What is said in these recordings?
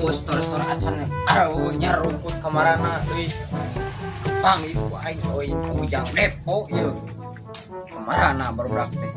Eueuh, setor-setor acan areueuh nyarungkut kamarana euy. Kepang ieu ku aing euy, Ujang Depo ieu. Kamarana barudak teh.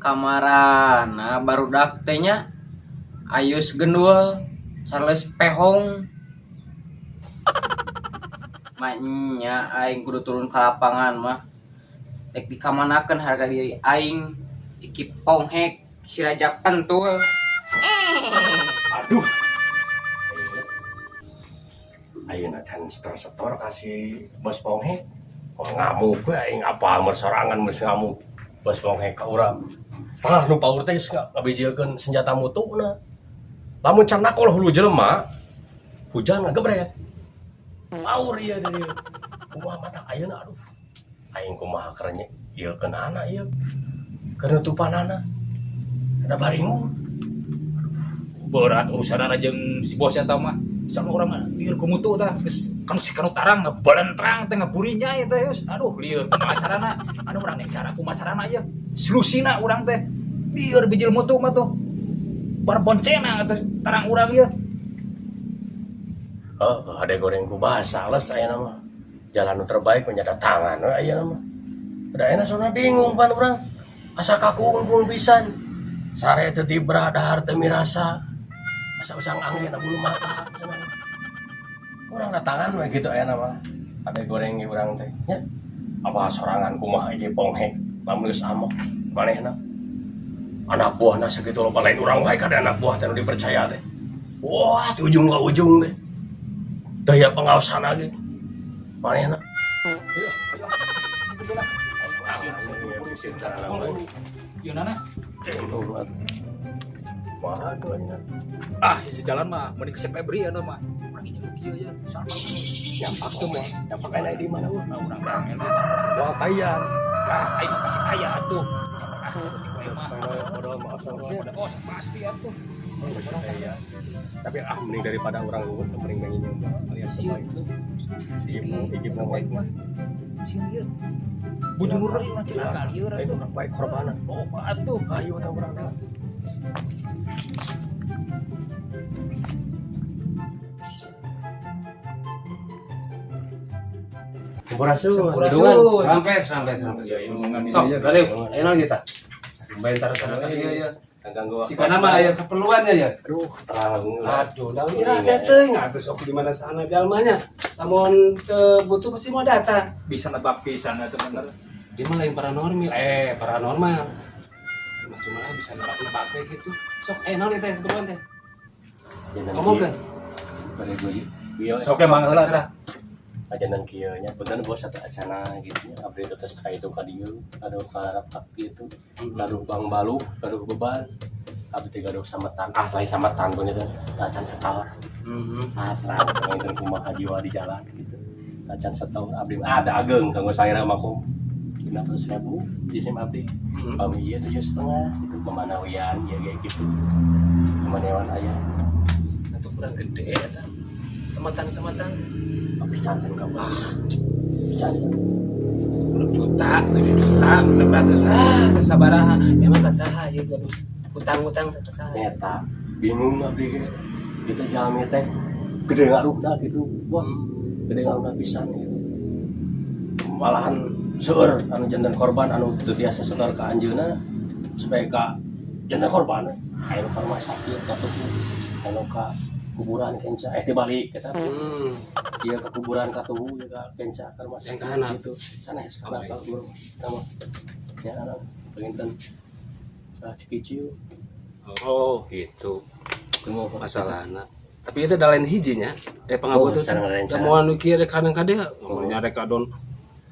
Kamarana barudak teh nya, Ayus Gendul, Charles Pehong. Maknya aing kudu turun ke lapangan mah. Rek dikamanakeun harga diri aing, Iki Ponghek, si Raja Pentul. Aduh. Ayeuna can setor-setor kasih bos Ponghek. Oh, ngamuk we aing, apa ameur sorangan geus ngamuk. Bos Ponghek ka urang. Tah nu paur teh geus ngabijilkeun senjata mutuna. Lamun can nakol hulu jelema, hujan ngagebret. Paur ieu di dieu. Kumaha mata ayeuna, aduh. Aing kumaha keur ieu keunana ieu. Keur nutupanana. Ada baringung. Berat urusan jeung si bos eta mah. Sama urang mah lieur ku mutu tah, geus kanu si kanu tarang ngabalentrang teh ngaburinya ieu teh geus. Aduh, lieur kumaha carana? Anu urang yang cara kumaha carana ieu? Solusina urang teh. Lieur bijil mutu mah tuh. Bar boncena atuh tarang urang ieu. Oh, ada goreng ku bahasa les ayeuna mah. Jalan nu terbaik menyada tangan we ayeuna mah. Da ayeuna soalna bingung pan urang. Asa kaku unggul pisan. Sare teu tibra, dahar teu mirasa. Asa usang angin bulu mata cenah. Urang datangan we kitu ayeuna mah. Ada goreng ge urang teh nya. Apa sorangan kumaha Iki Ponghek lamun geus amok manehna. Anak buahna sakitu loba, lain urang wae kada anak buah teh nu dipercaya teh. Wah, di ujung ka ujung teh. Daya pengawasan lagi manehna. Ayo, gitu lah. Ieu nana. Waduh, ayeuna. Ah, di jalan mah mending ke Febri anu mah. Urang ini kieu ya. Sama. Nyampak tuh mah. Nyampak ayeuna di mana mah? Nah, urang urang Wah, kaya. Ah, aing mah pasti kaya atuh. Ah, penting mah. Modal mah asal. Oh, pasti atuh. Kaya. Tapi ah, mending daripada urang luhur, mending pengen nyoba sekalian coba itu. Iki mau baik mah. Sini ieu. Bujur deui urang cilaka lieur Ayo atuh. Urang baik korbanan. Loba atuh. Ayo tah urang teh. Sampurasun. Sampurasun. Rampes, rampes, rampes. Sok, balik. Ayo naon kita? Bentar tar tadi ya. Ganggu. Si kana mah aya keperluannya ya. Aduh, terlalu. Aduh, da ira teh teuing atuh sok di mana sana jalmanya. Lamun teu butuh pasti mau datang. Bisa nebak pisan atuh bener. Dia mah lain paranormal, eh paranormal. Cuma cuma lah bisa nebak-nebak kayak gitu. Sok, eh naon teh keperluan teh? Ngomongkeun. Bade gue. Bieu Sok emang heula. Terserah. Ajanan kieu nya, punten bos, satu acana gitu nya, abdi teh tos ka itu ka dieu, gaduh ka gitu, gaduh bang baluh, gaduh beban. Abdi teh gaduh sametan, ah lain sametan pun itu acan setor. Ah, terang panginten kumaha jiwa di jalan gitu, acan setor abdi mah. Ada ageng kanggo salira mah kum 600.000 jisim abdi. Pami ieu 7,5 gitu, pemanawian ya kayak gitu, pemanawian aya. Atuh kurang gede eta. Sematan-sematan. Tapi canten ka bos, canten. 10 juta, 7 juta, 600, ah, teu sabaraha. Emang ka saha ieu gaduh utang-utang teh ka saha? Eta bingung abdi ge, kita jalmi teh gede ngaruhna gitu bos, gede ngaruhna pisan gitu. Malahan seueur anu janten korban anu teu tiasa setor ka anjeunna supaya ka janten korban, aya nu ka rumah sakit katuhu, anu ka kuburan kenca, eh dibalik kita. Ieu ke kuburan katuhu ya ka kenca ka rumah Yang sakit. ka handap. Gitu sanes ka bakal kubur sama ya, anu panginten salah cikiciu. Oh, gitu. Tunggu. Masalahna. Tapi itu ada lain hijinya. Eh Oh, pangabutuh teh. sareng lain cara. Moal nu kieu rek kadang kade, mun rek adon.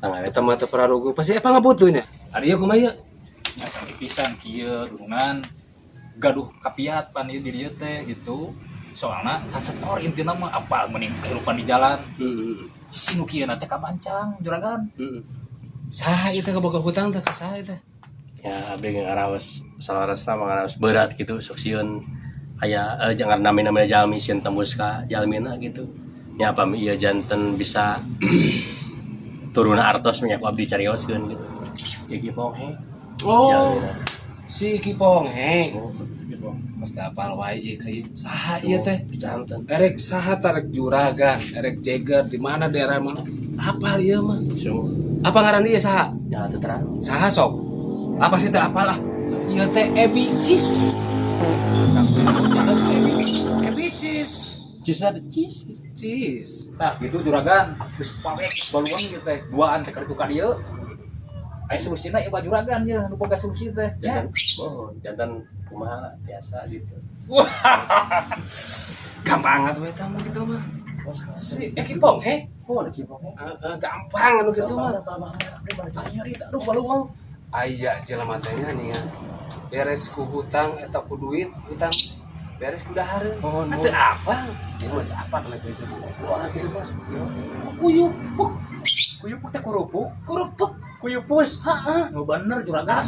Tangga Eta mah teu pararugu pasti apa ngabutuhnya. Ari ieu kumaha ieu? Nya sakit pisan kieu dunungan gaduh kapiat pan ieu di dieu teh gitu. Soalna can setor intina mah apal mending kehidupan di jalan. Heeh. Si nu kieu teh kabancang juragan. Heeh. Saha ieu teh kaboga hutang teh ka saha ieu teh? Ya abdi ngaraos salaresna mah ngaraos berat gitu sok sieun aya jangan nami-nami jalmi sieun tembus ka jalmina gitu. Nya pami ieu janten bisa turun artos nya ku abdi carioskeun gitu. Iki Ponghe. Oh, Jalmina. si Ki Ponghe. Oh, Ki Ponghe. Pasti apal wae ieu ka ieu. Saha ieu teh? Janten. Erek saha tarek juragan, erek jeger di mana daerah mana? Apal ieu mah. Sungguh. Apa ngaran ieu saha? Ya teu terang. Saha sok? Apa sih teh apal ah? Ieu teh Ebi Cis. Ebi Cis. Cis ada cis. Cis. Nah, gitu juragan, geus pawek baluang gitu teh. Duaan teh ka ditu ka dieu. Aya solusina ieu mah juragan ye, nu boga solusi teh. Ya. Jantan, oh, jantan kumaha biasa gitu. Wah. Gampang atuh eta mah gitu mah. Si Eki Ponghe. Oh, Ki Ponghe. Heeh, gampang anu gitu mah. Aduh, baluang. Aya jelema teh nya nih beres ku hutang eta ku duit hutang beres ku dahareun. Oh, no. Teu apa? Ieu mah apa kana kitu. Wah, sih mah. Kuyupuk, Kuyupuk teh kurupuk, kurupuk. kuyupus. Heeh. Nu bener juragan.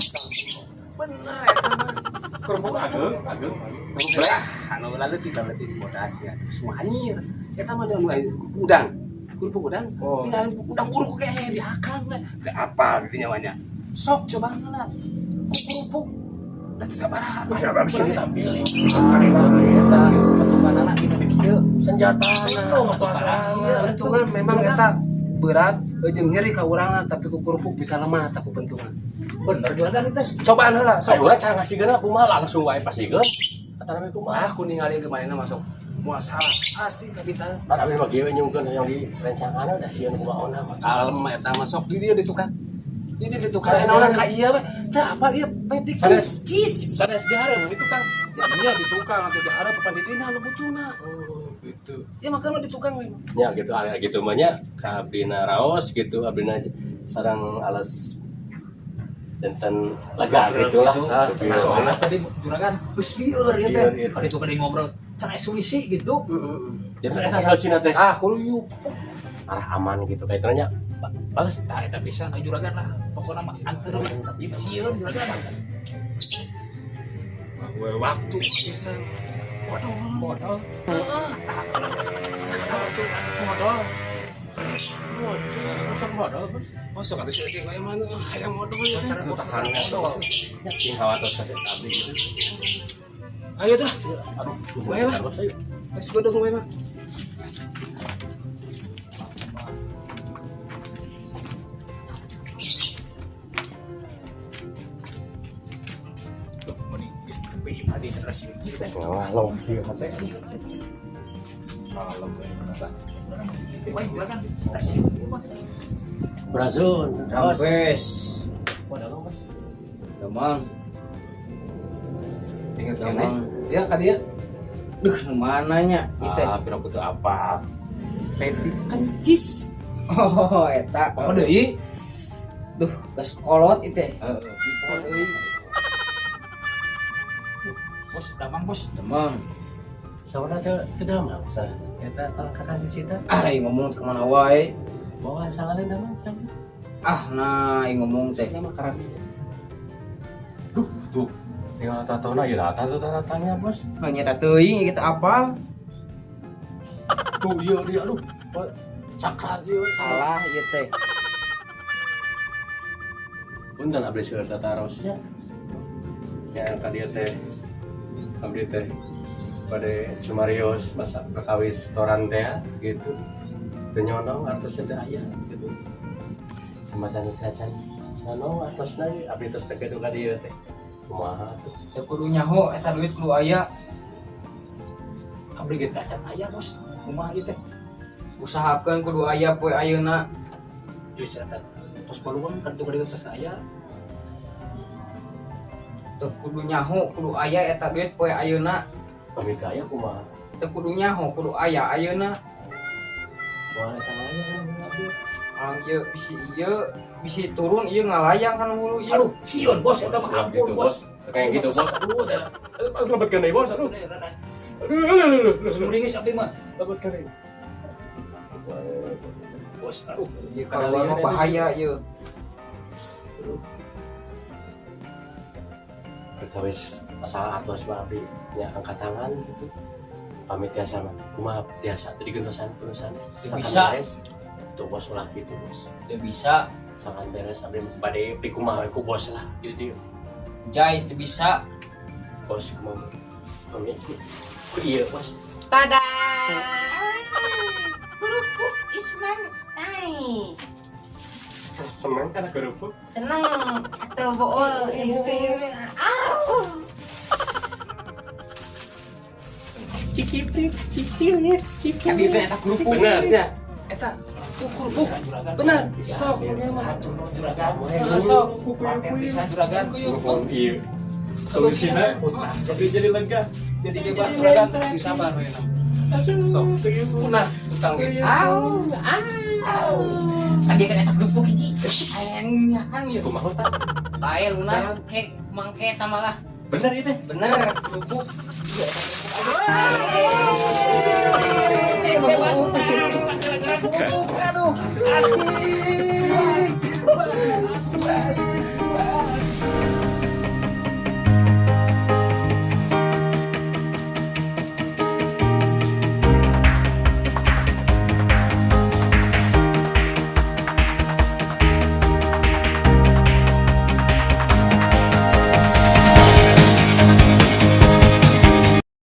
Bener eta mah. Kerupuk ageung, ageung. Lah, anu leutik leutik bodas ya. Semua anyir. Saya mah dengan mulai kerupuk udang. Kerupuk udang. Oh. Tinggal udang buruk kayak di akang lah. Teu apal di nyawanya. Sok coba lah. Ku kerupuk. Da teu sabaraha atuh. Ayo abdi sini tampilin. Eta patunganana gitu teh kieu. Senjata. Iya, pentungan memang eta berat jeung nyeri ka urangna tapi ku kerupuk bisa lemah tak ku pentungan. Bener juragan itu. Cobaan heula Sok sok. urang cara ngasihkeun kumaha langsung wae pasikeun. Kata nami kumaha. Wah, aku ningali kemana masuk. Moal salah pasti kabita. Pan abdi mah kieu nyungkeun yang di rencangan udah sieun kumaha ona. Kalem eta masuk di dia di tukang. Di dia di tukang. Sanes Enak orang ka ieu we. Teu apal ieu pedik. Sanes. Cis. Sanes dihareup di tukang. Ya nya di tukang atuh dihareup papan di dinya nu butuhna. Oh, gitu. Ya makanya di tukang we. Ya gitu aya gitu mah nya ka abdina raos gitu abdina sareng alas janten lega gitu lah. Ah, Gitu. soalnya tadi juragan geus lieur ya teh. Lieur, lieur. Kali itu kali ngobrol can aya solusi gitu. Heeh. Janten eta solusina teh Ah, kuyupuk. arah aman gitu kayak itu nya balas Tah eta pisan aya juragan lah. Pokona mah anteur ieu mah sieun juragan. We waktu pisan. Waduh, Modal. modal. Sok modal terus. Oh, sok atuh sih kayak mana hayang modal ya. tahan modal sing khawatir teh abdi gitu. Ayo tuh lah. Aduh, Bae lah. terus ayo. Geus godong we mah. Duh, mending geus nepi imah deui sadar sieun kieu teh. Wah, lo kieu teh. Kalem we. Wah, juragan sieun ieu mah. Brazun, raos. Rampes. Wah, dagang, Bos. Damang. Ingat Damang. Ya ka dia. Duh, nu mana nya ieu teh? Ah, pira kutu apa? Peti kencis. Oh, eta. Oh, deui. Duh, geus kolot ieu teh. Heeh. Tipe deui. Bos, damang bos. Damang. Saudara teh teu damang sa. Eta talakakan si Sita. Ah, aing ngomong ke mana wae. Bawa sangaleun damang sa. Ah, nah aing ngomong teh. Nama karami. Duh, tuh. Tinggal tatona ieu lah, tato tanya, Bos. Hanya teuing kita apal. Tuh, iya dia aduh. Cakra ieu. Salah ieu teh. Punten abdi seueur tatarosnya. Ya ka dieu teh. Abdi teh pada cumarios masa perkawis toran teh gitu. Teu nyonong artosna teh aya gitu. Samatan teh acan nyonong artosna ge abdi tos teh ka dieu teh. Kumaha tuh? Teu kudu nyaho eta duit kudu aya. Abdi ge teh acan aya bos. Kumaha ieu teh? Usahakeun kudu aya poe ayeuna. Justru eta tos baluang kan tuh kali tos aya. Teu kudu nyaho kudu aya eta duit poe ayeuna. Pamit ka aya kumaha? Teu kudu nyaho kudu aya ayeuna. Kumaha eta aya abdi? Ah, ieu bisi ieu bisi turun ieu ngalayang kan hulu ieu. Aduh, sieun, Bos, eta mah, Ulah ampun, gitu, Bos. Bos. Kayak gitu, Bos. Aduh, dah. Pas lebetkeun deui, Bos. Aduh. Aduh, aduh. Muringis abdi mah. Lebetkeun deui. Bos, aduh. Ieu keluar mah bahaya ieu. Perkawis masalah artos mah abdi nya angkat tangan gitu. Pamit tiasa mah. Kumaha tiasa tadi gentosan gentosan. Bisa. Beres. Tuh, Bos, ulah gitu, Bos. Teu bisa. Sangat beres abdi bade dikumaha we ku Bos lah gitu dia. Jai, teu bisa. Bos, kumaha? Pamit ku ku ieu, Bos. Tada! Kerupuk Isman, hai. Seneng kana kerupuk. Seneng atau bool itu. Au. Cikipit, cikipit, cikipit. Abi teh eta kerupuk. Bener ya. Eta kerupuk. Bener. Sok ieu mah. Juragan. Sok. Paten pisan, Juragan. Nuhun ieu. Solusina tapi jadi lega. Jadi bebas, Juragan. Disabar we na. Sok. Punah utang ge. Au, au. Tadi kan eta kerupuk hiji. Hayang kan ieu. Kumaha tah? Bae lunas ke mangke eta malah. Bener ieu teh. Bener kerupuk. Iya, eta kerupuk. Aduh. Bebas utang gara-gara kerupuk. Aduh. Asik.